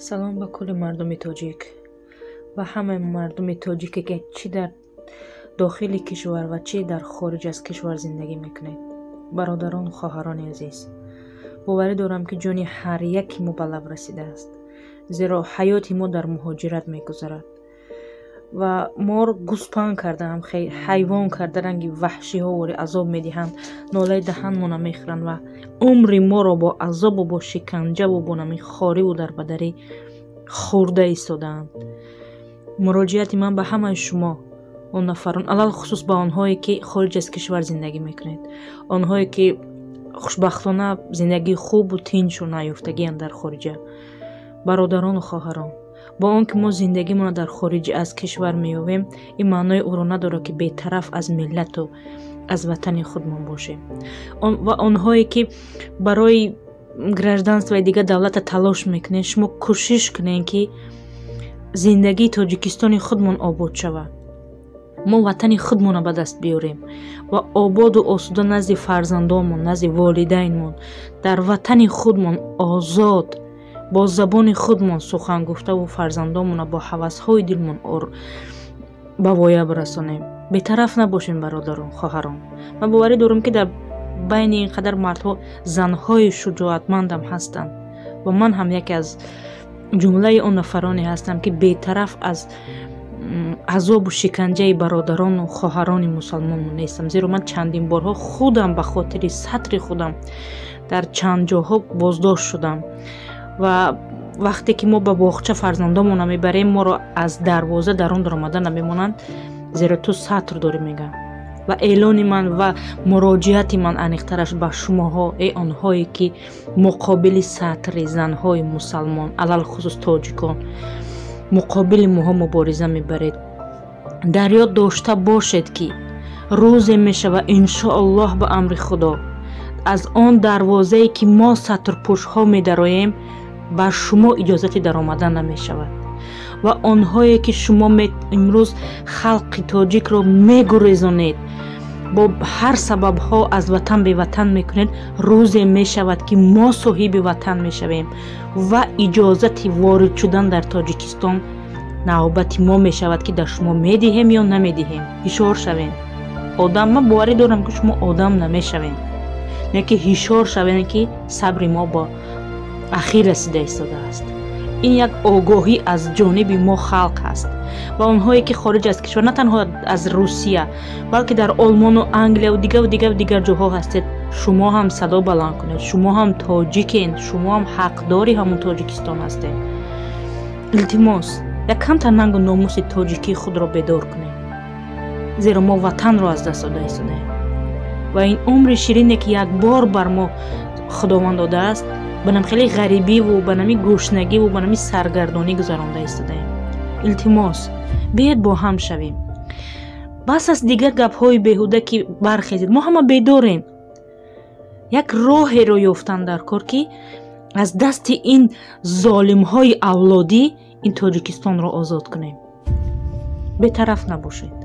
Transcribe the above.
Салом ба кулли мардуми тоҷик ва ҳамаи мардуми тоҷике, ки чӣ дар дохили кишвар ва чӣ дар хориҷ аз кишвар зиндагӣ мекунед. Бародарону хоҳарони азиз, боварӣ дорам, ки ҷони ҳар яки мо ба лаб расидааст, зеро ҳаёти мо дар муҳоҷират мегузарад ва моро гӯспанд кардаам, ҳайвон карда, ранги ваҳшиҳо вори азоб медиҳанд, нолаи даҳанмона мехӯранд ва умри моро бо азобу бо шиканҷаву бо нами хориву дарбадарӣ хӯрда истодаанд. Муроҷиати ман ба ҳамаи шумо, он нафарон, алалхусус ба онҳое, ки хориҷ аз кишвар зиндагӣ мекунед, онҳое, ки хушбахтона зиндагии хубу тинчу наёфтагианд дар хориҷа. Бародарону хоҳарон, бо он ки мо зиндагимонро дар хориҷ аз кишвар меёбем, ин маънои ӯро надорад, ки бетараф аз миллату аз ватани худмон бошем. Ва онҳое, ки барои гражданствои дигар давлата талош мекунед, шумо кӯшиш кунед, ки зиндагии Тоҷикистони худмон обод шавад, мо ватани худмонро ба даст биёрем ва ободу осуда назди фарзандонмон, назди волидайнмон, дар ватани худмон озод бо забони худмон сухан гуфтаву фарзандонмонро бо ҳавасҳои дилмон ба воя бирасонем. Бетараф набошем, бародарон, хоҳарон. Ман боварӣ дорам, ки дар байни ин қадар мардҳо занҳои шуҷоатмандам ҳастанд ва ман ҳам яке аз ҷумлаи он нафароне ҳастам, ки бетараф аз азобу шиканҷаи бародарону хоҳарони мусалмонмон нестам, зеро ман чандин борҳо худам ба хотири сатри худам дар чанд ҷоҳо боздошт шудам. Ва вақте ки мо ба боғча фарзандонмонро мебарем, моро аз дарвоза дар он даромада намемонанд, зеро ту сатр дорӣ, мегӯянд. Ва эълони ман ва муроҷиати ман аниқтараш ба шумоҳо, эй онҳое, ки муқобили сатри занҳои мусалмон, алалхусус тоҷикон, муқобили моҳо мубориза мебаред, дар ёд дошта бошед, ки рӯзе мешава, иншоаллоҳ, ба амри Худо, аз он дарвозае, ки мо сатрпӯшҳо медароем, ба шумо иҷозати даромадан намешавад. Ва онҳое, ки шумо имрӯз халқи тоҷикро мегурезонед, бо ҳар сабабҳо аз ватан беватан мекунед, рӯзе мешавад, ки мо соҳиби ватан мешавем ва иҷозати ворид шудан дар Тоҷикистон навбати мо мешавад, ки дар шумо медиҳем ё намедиҳем. Ҳишор шавем, одам. Ман боварӣ дорам, ки шумо одам намешавем, не ки ҳишор шавем, ки сабри мо ба ахир расида истодааст. Ин як огоҳӣ аз ҷониби мо халқ ҳаст. Ва онҳое, ки хориҷ аз кишвар, на танҳо аз Русия, балки дар Олмону Англияву дигару дигару дигар ҷоҳо ҳастед, шумо ҳам садо баланд кунед. Шумо ҳам тоҷикен, шумо ҳам ҳақдори ҳамон Тоҷикистон ҳастед. Илтимос, як камтар нангу номуси тоҷикии худро бедор кунед, зеро мо ватанро аз даст дода истодаем ва ин умри ширине, ки як бор бар мо Худованд додааст, ба нам хеле ғарибиву ба нами гӯшнагиву ба нами саргардонӣ гузаронда истодаем. Илтимос, биед бо ҳам шавем. Бас аст дигар гапҳои беҳуда, ки бархезед. Мо ҳама бедорем. Як роҳеро ёфтан дар кор, ки аз дасти ин золимҳои авлодӣ ин Тоҷикистонро озод кунем. Бетараф набошед.